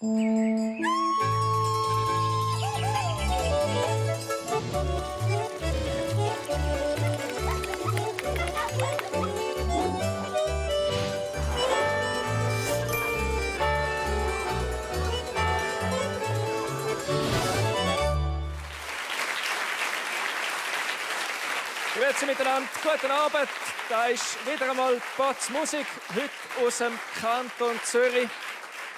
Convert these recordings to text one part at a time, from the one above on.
Grüezi miteinander, guten Abend. Da ist wieder einmal Potz Musik, heute aus dem Kanton Zürich.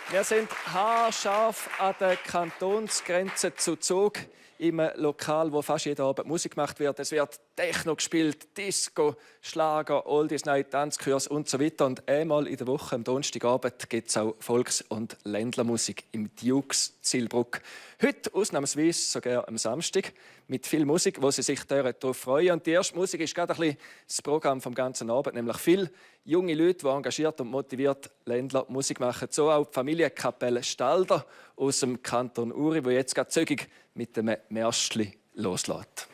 Wir sind haarscharf an der Kantonsgrenze zu Zug, im Lokal, wo fast jeden Abend Musik gemacht wird. Es wird Techno gespielt, Disco, Schlager, Oldies, Night, Tanzkurs und so weiter. Und einmal in der Woche, am Donnerstagabend, gibt es auch Volks- und Ländlermusik im Dukes Zillbruck. Heute ausnahmsweise sogar am Samstag mit viel Musik, wo Sie sich darauf freuen. Und die erste Musik ist gerade ein bisschen das Programm vom ganzen Abend, nämlich viele junge Leute, die engagiert und motiviert Ländler Musik machen. So auch die Familienkapelle Stalder aus dem Kanton Uri, wo jetzt gerade zügig mit dem Märschli loslässt.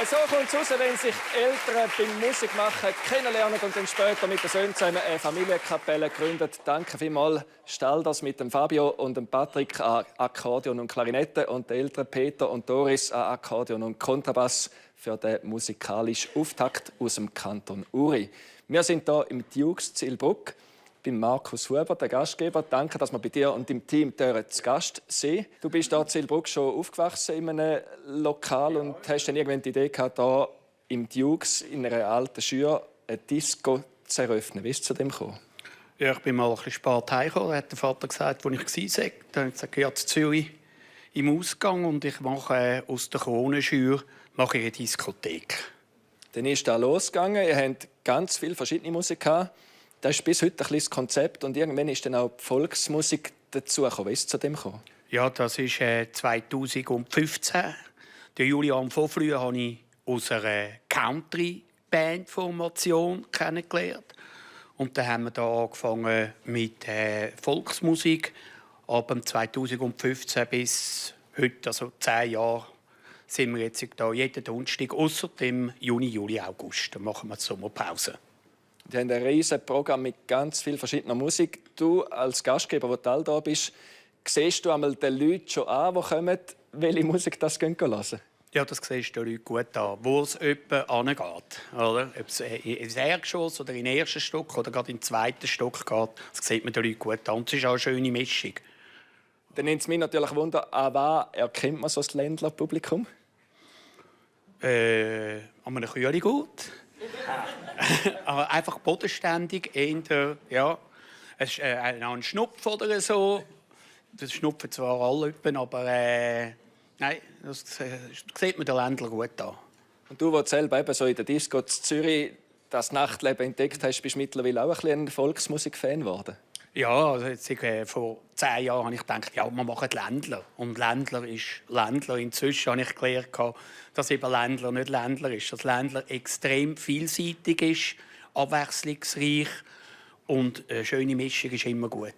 So kommt es raus, wenn sich Eltern beim Musikmachen kennenlernen und dann später mit den Söhnen zusammen eine Familienkapelle gründen. Danke vielmals, Stalders mit dem Fabio und dem Patrick an Akkordeon und Klarinette und den Eltern Peter und Doris an Akkordeon und Kontrabass für den musikalischen Auftakt aus dem Kanton Uri. Wir sind hier im Dukes Zillbruck beim Markus Huber, der Gastgeber. Danke, dass wir bei dir und deinem Team zu Gast sind. Du bist hier in Zillbruck schon aufgewachsen in einem Lokal und hast dann irgendwann die Idee gehabt, hier im Dukes in einer alten Schür eine Disco zu eröffnen. Wie ist es zu dem gekommen? Ja, ich bin mal ein bisschen spät heimgekommen. Da hat der Vater gesagt, wo ich war. Dann habe ich gesagt, ja, in Zürich im Ausgang und ich mache aus der Kronenschür eine Diskothek. Dann ist da losgegangen. Ihr habt ganz viele verschiedene Musik gehabt. Das ist bis heute ein bisschen das Konzept und irgendwann ist dann auch die Volksmusik dazugekommen. Wie ist es zu dem gekommen? Ja, das ist 2015. Den Julian von früher habe ich aus einer Country-Band-Formation kennengelernt. Und dann haben wir da angefangen mit Volksmusik. Ab 2015 bis heute, also 10 Jahre, sind wir jetzt hier jeden Donnerstag, ausser dem Juni, Juli, August. Dann machen wir die Sommerpause. Wir haben ein riesiges Programm mit ganz viel verschiedener Musik. Du als Gastgeber, der Teil da bist, siehst du einmal den Leuten schon an, die kommen, welche Musik das hören? Ja, das siehst du den Leuten gut an, wo es jemand angeht. Oder? Ob es ins Erdgeschoss oder in den ersten Stock oder gerade in den zweiten Stock geht, das sieht man den Leuten gut an. Und es ist auch eine schöne Mischung. Dann nimmt es mich natürlich Wunder, an was erkennt man so das Ländlerpublikum? An einem Kühle gut. Aber einfach bodenständig. Ja. Es ist ein Schnupf oder so. Das schnupfen zwar alle, aber nein, das sieht man den Ländler gut an. Und du, der selber eben so in der Disco in Zürich das Nachtleben entdeckt hast, bist du mittlerweile auch ein Volksmusik-Fan geworden? Ja, also jetzt, vor 10 Jahren habe ich gedacht, ja, wir machen Ländler. Und Ländler ist Ländler. Inzwischen habe ich gelernt, dass eben Ländler nicht Ländler ist. Dass Ländler extrem vielseitig ist, abwechslungsreich und eine schöne Mischung ist immer gut.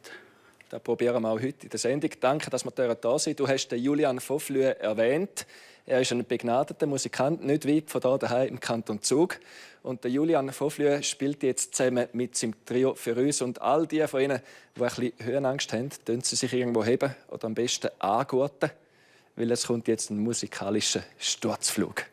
Das probieren wir auch heute in der Sendung. Danke, dass wir da sind. Du hast den Julian von Flüe erwähnt. Er ist ein begnadeter Musikant, nicht weit von hier daheim im Kanton Zug. Und der Julian von Flüe spielt jetzt zusammen mit seinem Trio für uns. Und all die von Ihnen, die ein bisschen Höhenangst haben, können sie sich irgendwo heben oder am besten angurten, weil es kommt jetzt ein musikalischer Sturzflug.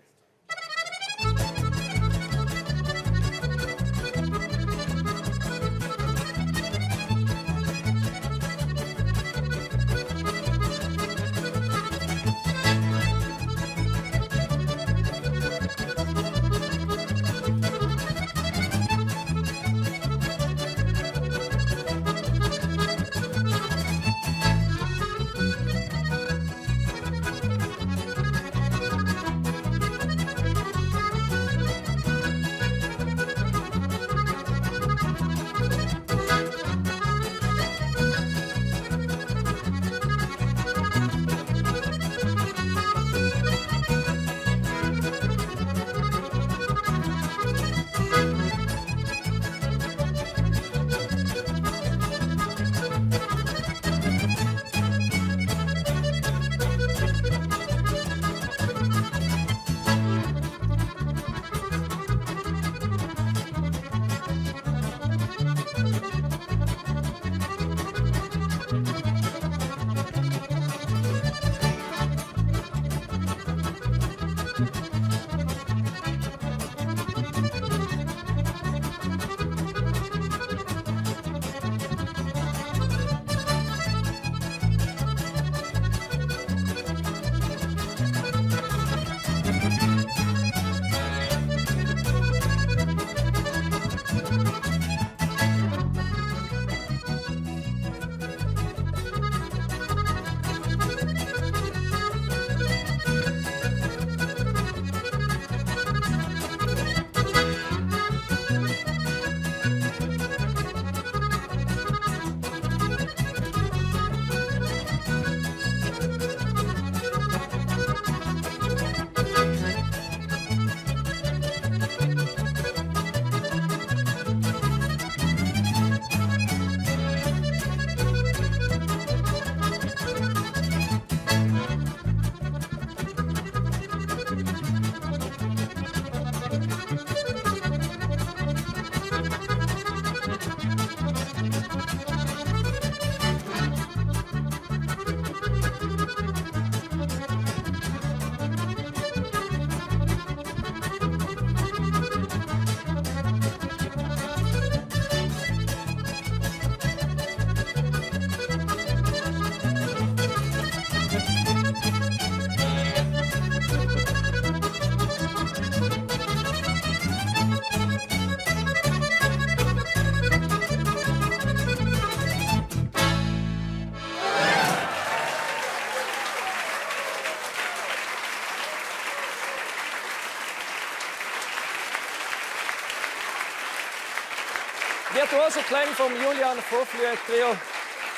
Virtuose Klänge vom Julian Vorflühe Trio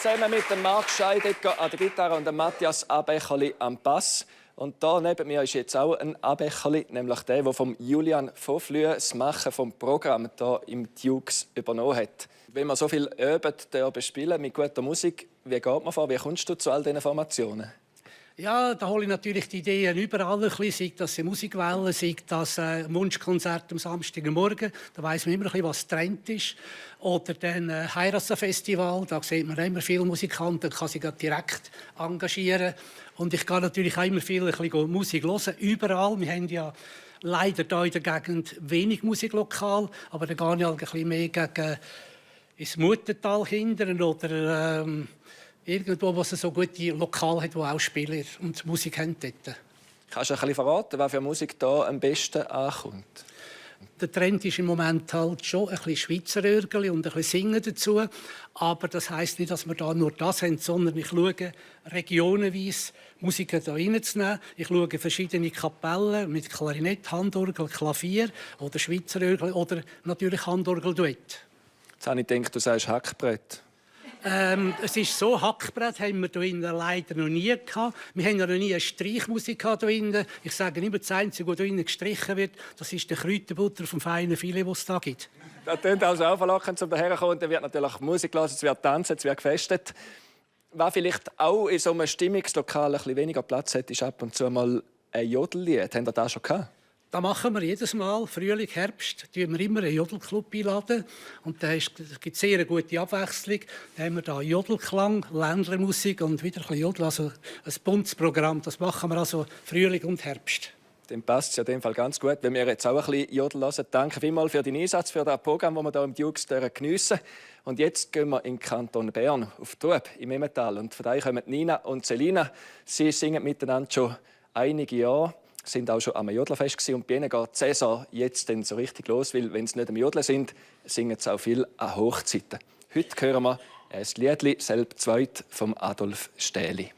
zusammen mit dem Marc Scheidegger an der Gitarre und dem Matthias Abecherli am Bass. Und da neben mir ist jetzt auch ein Abecherli, nämlich der vom Julian Vorflühe das Machen vom Programm hier im Dukes übernommen hat. Wenn man so viel übt, bespielen mit guter Musik, wie geht man vor? Wie kommst du zu all diesen Formationen? Ja, da hole ich natürlich die Ideen überall ein bisschen, sei das Musikwellen, sei das Wunschkonzert am Samstagmorgen, da weiss man immer ein bisschen, was Trend ist. Oder dann Heiratsfestival, da sieht man immer viele Musikanten, kann sich direkt engagieren. Und ich gehe natürlich auch immer viel ein bisschen Musik hören, überall. Wir haben ja leider hier in der Gegend wenig Musiklokal, aber da gehe ich halt ein bisschen mehr gegen ins Muttental hindern oder irgendwo, wo es so gute Lokale hat, wo auch Spieler und Musik haben dort. Kannst du ein bisschen verraten, was für Musik hier am besten ankommt? Der Trend ist im Moment halt schon ein bisschen Schweizer Örgeli und ein bisschen Singen dazu. Aber das heisst nicht, dass wir da nur das haben, sondern ich schaue regionenweise Musiker hier reinzunehmen. Ich schaue verschiedene Kapellen mit Klarinett, Handorgel, Klavier oder Schweizer Örgeli oder natürlich Handorgel-Duett. Jetzt habe ich gedacht, du sagst Hackbrett. Es ist so, Hackbrett haben wir hier leider noch nie gehabt. Wir haben ja noch nie eine Streichmusik hier drin. Ich sage immer, das Einzige, was hier gestrichen wird, das ist der Kräuterbutter vom feinen Filet, das es da gibt. Das klingt also auch verlockend, um daher zu kommen. Dann wird natürlich Musik gehört, es wird tanzen, es wird gefestet. Was vielleicht auch in so einem Stimmungslokal ein bisschen weniger Platz hat, ist ab und zu mal ein Jodellied. Habt ihr das schon gehabt? Das machen wir jedes Mal. Frühling, Herbst tun wir immer einen Jodelclub einladen. Und da gibt es sehr eine gute Abwechslung. Da haben wir da Jodelklang, Ländlermusik und wieder ein bisschen Jodel. Also ein buntes Programm. Das machen wir also Frühling und Herbst. Dann passt es ja in dem Fall ganz gut, wenn wir jetzt auch ein bisschen Jodel hören. Danke vielmals für deinen Einsatz, für das Programm, das wir hier im Dukes geniessen. Und jetzt gehen wir in den Kanton Bern, auf Trub, im Emmental. Und von daher kommen Nina und Selina. Sie singen miteinander schon einige Jahre. Sind auch schon am Jodlerfest gewesen. Und bei ihnen geht die Saison jetzt dann so richtig los, weil wenn sie nicht am Jodeln sind, singen sie auch viel an Hochzeiten. Heute hören wir ein Liedli, selbst zweit, vom Adolf Stähli.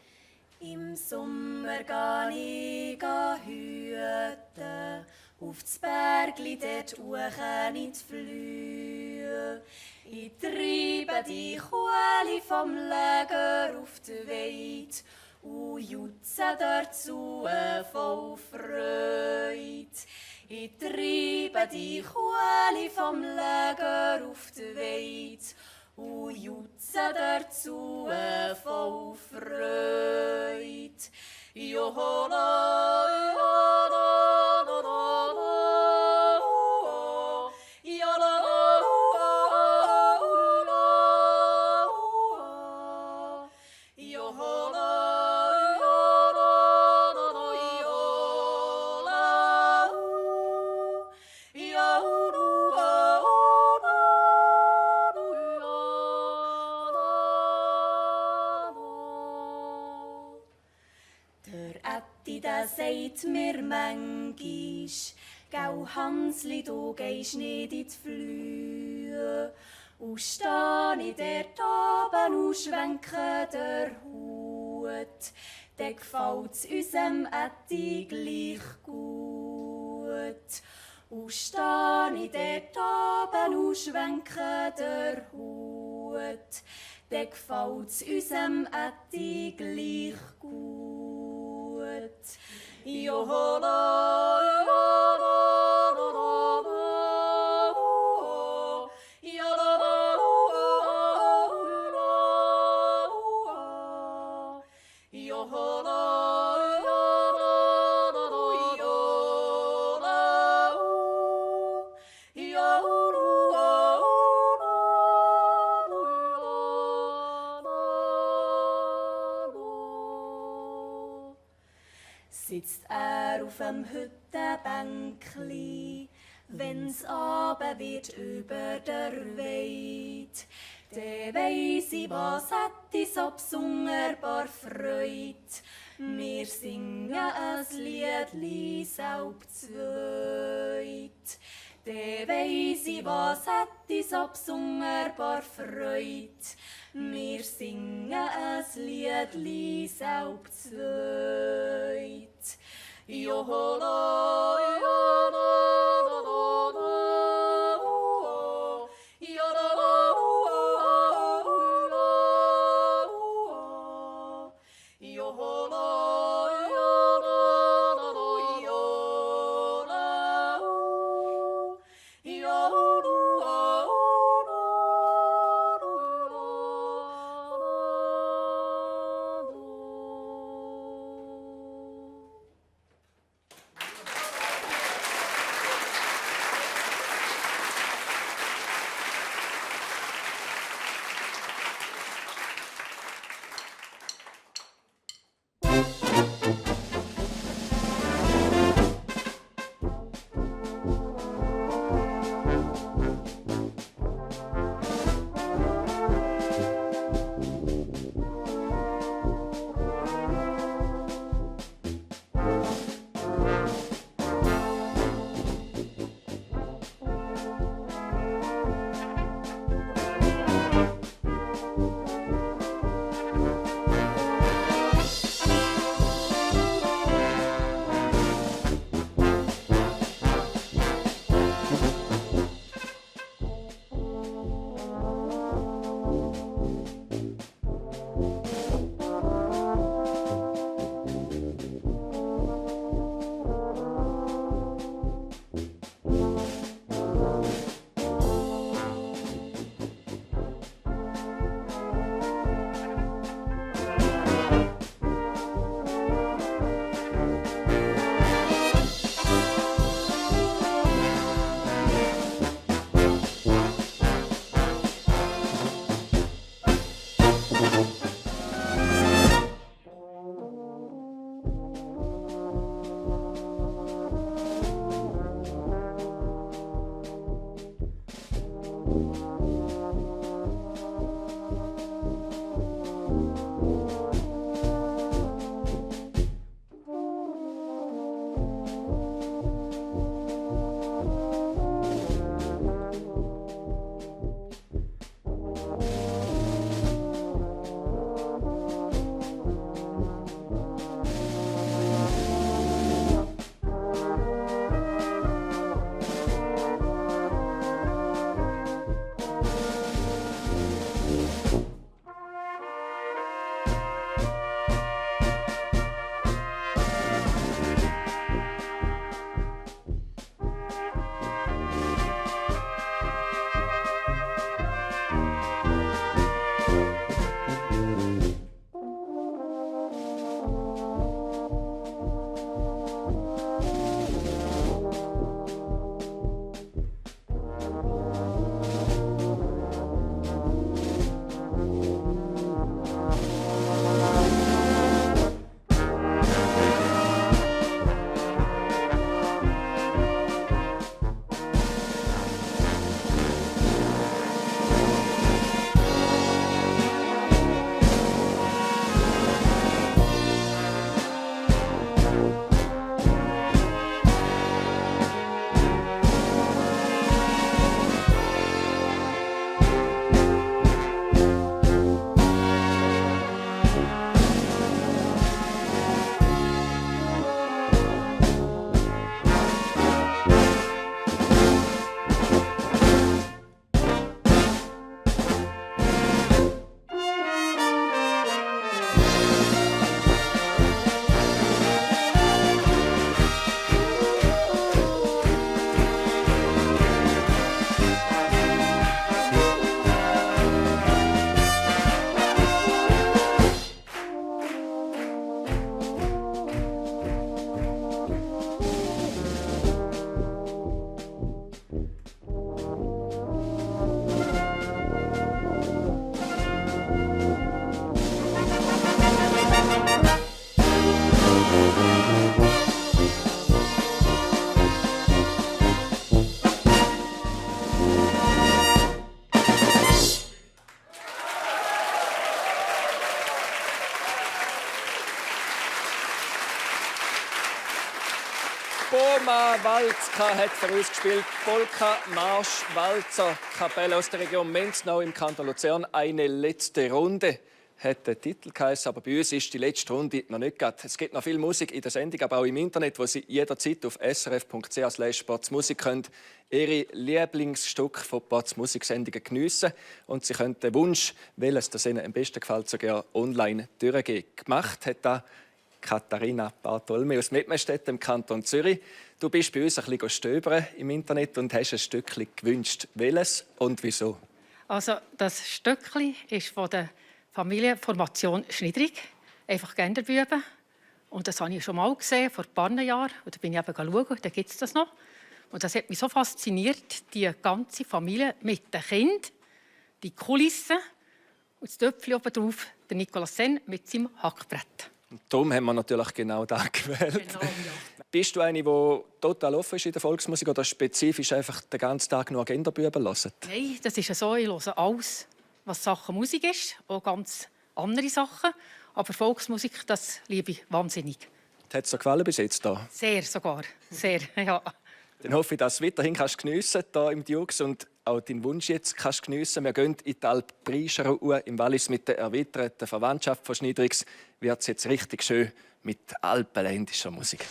Im Sommer geh ich hüten, auf das Bergli dort hoch in die Flühe. Ich treibe die Kuhli vom Lager auf die Weide und jutze dazu voll Freude. Ich treibe die Kuhli vom Lager auf die Weide und jutze dazu voll Freude. Johola, johola, johola, der sagt mir manchmal, gell Hansli, du gehst nicht in die Flühe. Und steh ich dort oben und schwenke der Hut, dann gefällt's unserem Ätti gleich gut. Und steh ich dort oben und schwenke der Hut, dann gefällt's unserem Ätti gleich gut. Johola, johola, sitzt auf dem Hüttenbänkli, wenn's Abend wird über der Weid. Dann weiss ich, was hätte ich so besonderbar Freud. Wir singen ein Liedli selbst zweit. Dann weiss ich, was hätte ich so besonderbar Freud. Wir singen ein Liedli selbst zweit. Johola, johola, johola, johola. Boma Walzka hat für uns gespielt. Polka, Marsch, Walzer, Kapelle aus der Region Menznau im Kanton Luzern. Eine letzte Runde hat der Titel geheißen, aber bei uns ist die letzte Runde noch nicht gegangen. Es gibt noch viel Musik in der Sendung, aber auch im Internet, wo Sie jederzeit auf srf.ch/sportsmusik können Ihre Lieblingsstücke von Sportsmusiksendungen geniessen und Sie können den Wunsch, welches das Ihnen am besten gefällt, sogar online durchgehen. Gemacht hat da Katharina Bartolme aus Mettmerstedt im Kanton Zürich. Du bist bei uns ein bisschen stöbern im Internet und hast ein Stückchen gewünscht. Welches und wieso? Also das Stückchen ist von der Familienformation Schnidrig, einfach Genderbüben. Und das habe ich schon mal gesehen, vor ein paar Jahren. Und da bin ich eben schauen, da gibt es das noch. Und das hat mich so fasziniert, die ganze Familie mit den Kindern, die Kulissen und das Töpfchen oben drauf, der Nicolas Senn mit seinem Hackbrett. Und darum haben wir natürlich genau das gewählt. Genau, ja. Bist du eine, die total offen ist in der Volksmusik oder spezifisch einfach den ganzen Tag nur Genderbüben hört? Nein, das ist so, ich höre alles, was Sachen Musik ist, auch ganz andere Sachen. Aber Volksmusik, das liebe ich wahnsinnig. Hat es dir gefallen bis jetzt? Hier? Sehr sogar, sehr, ja. Dann hoffe ich, dass du weiterhin geniessen kannst hier im Dukes und auch deinen Wunsch jetzt kannst geniessen. Wir gehen in die Alp Preischerow im Wallis mit der erweiterten Verwandtschaft von Schnidrigs. Wird es jetzt richtig schön mit alpenländischer Musik.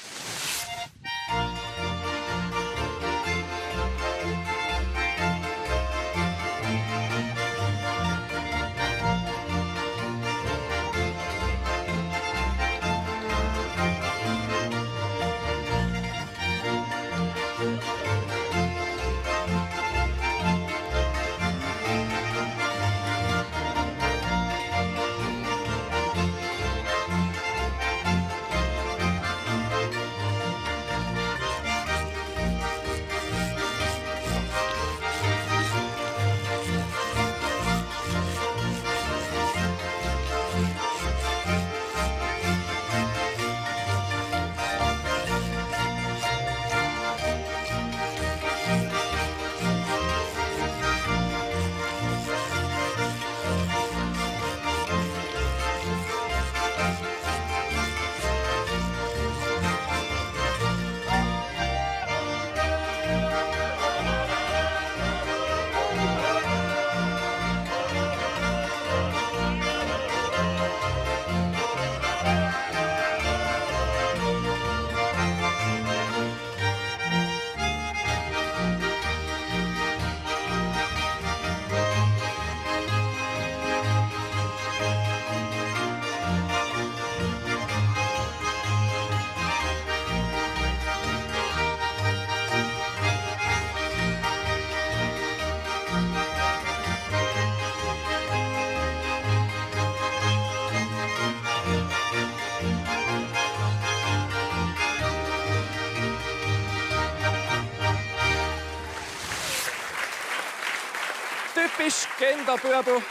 Typisch Genderbübel.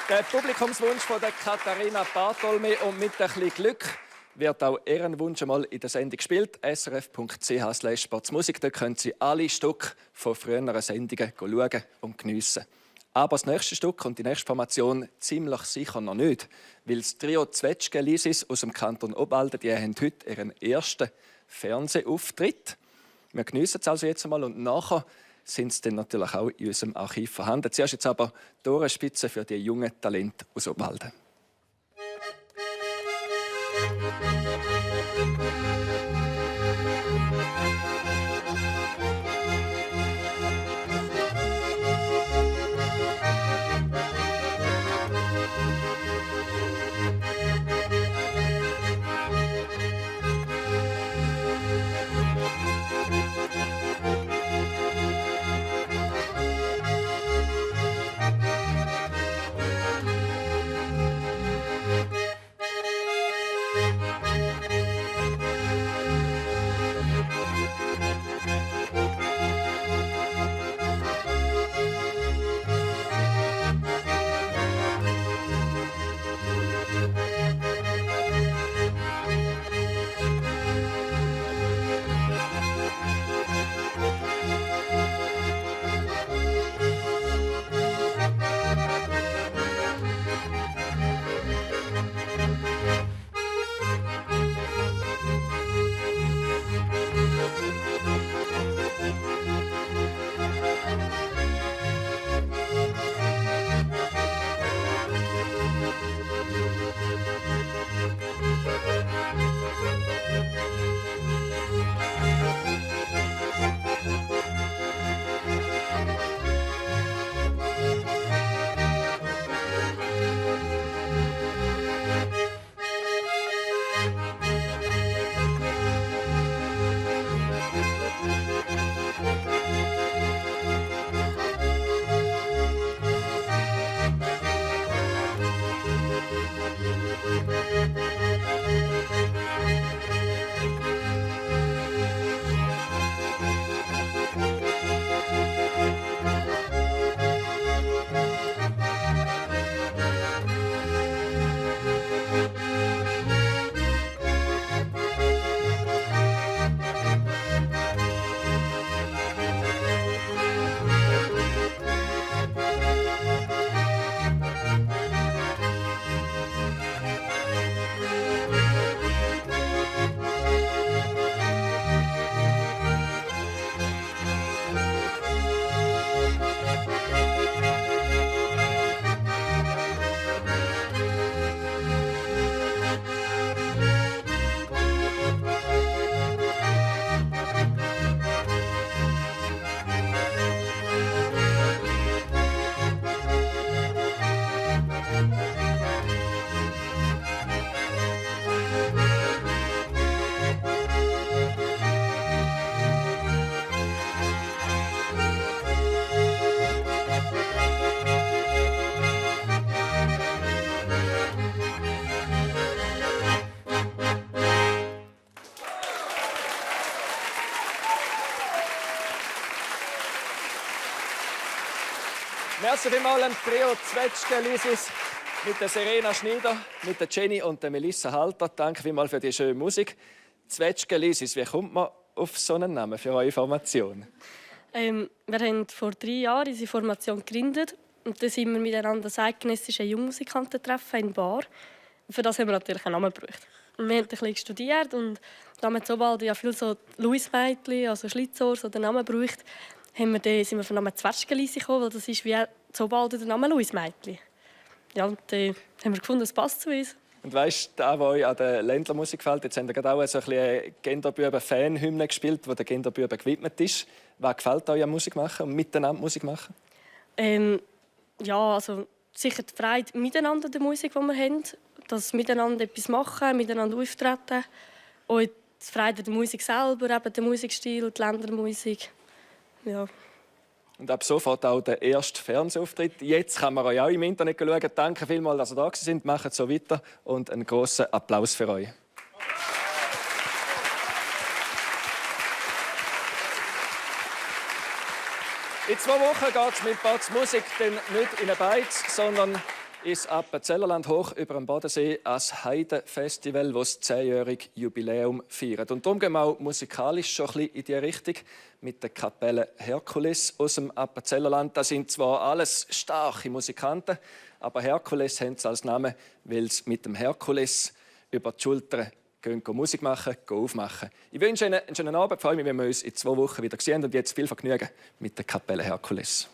Der Publikumswunsch von der Katharina Bartolme und mit ein bisschen Glück wird auch Ihren Wunsch einmal in der Sendung gespielt. srf.ch/sportsmusik. Dort können Sie alle Stücke von früheren Sendungen schauen und geniessen. Aber das nächste Stück und die nächste Formation ziemlich sicher noch nicht. Weil das Trio Zwetschge-Lisis aus dem Kanton Obwalden, die haben heute ihren ersten Fernsehauftritt. Wir geniessen es also jetzt einmal und nachher sind sie dann natürlich auch in unserem Archiv vorhanden. Zuerst jetzt aber die Ohrenspitze für die jungen Talente aus Obwalden. Merci vielmals dem Trio Zwetschge-Lisis mit der Serena Schneider, mit der Jenny und der Melissa Halter. Danke vielmals für die schöne Musik. Zwetschge-Lisis, wie kommt man auf so einen Namen für eure Formation? Wir haben vor 3 Jahren unsere Formation gegründet. Und dann sind wir miteinander das eidgenössische Jungmusikantentreffen in Bar. Und für das haben wir natürlich einen Namen gebraucht. Und wir haben ein bisschen studiert und da wir sobald ja viel so Louis-Mädchen, also Schlitzohr, so den Namen braucht, sind wir auf den Namen Zwetschge-Lisis gekommen, weil das ist wie sobald der Name Louis-Mädchen. Ja, und dann haben wir gefunden, es passt zu uns. Und weißt du, was euch an der Ländlermusik gefällt? Jetzt haben wir gerade auch so eine Genderbüben-Fanhymne gespielt, die der Genderbüben gewidmet ist. Was gefällt euch an Musik machen und miteinander Musik machen? Ja, also sicher die Freude miteinander der Musik, die wir haben. Das miteinander etwas machen, miteinander auftreten. Und die Freude der Musik selber, eben der Musikstil, die Ländermusik. Ja. Und ab sofort auch der erste Fernsehauftritt. Jetzt kann man euch auch im Internet schauen. Danke vielmals, dass ihr da sind. Macht so weiter und einen grossen Applaus für euch. In 2 Wochen geht es mit Batz Musik dann nicht in eine Beiz, sondern ins Appenzellerland hoch über dem Bodensee als Heide-Festival, das das 10-jährige Jubiläum feiert. Und darum gehen wir auch musikalisch schon ein bisschen in diese Richtung mit der Kapelle Herkules aus dem Appenzellerland. Das sind zwar alles starke Musikanten, aber Herkules haben sie als Namen, weil sie mit dem Herkules über die Schultern gehen Musik machen, aufmachen. Ich wünsche Ihnen einen schönen Abend, freue mich, wenn wir uns in 2 Wochen wieder sehen. Und jetzt viel Vergnügen mit der Kapelle Herkules.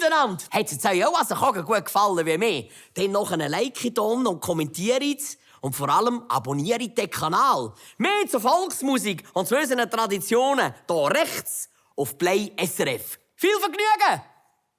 miteinander. Hat es jetzt euch auch also gut gefallen wie mir? Dann noch einen Like und kommentiert und vor allem abonniert den Kanal. Mehr zur Volksmusik und zu unseren Traditionen hier rechts auf Play SRF. Viel Vergnügen!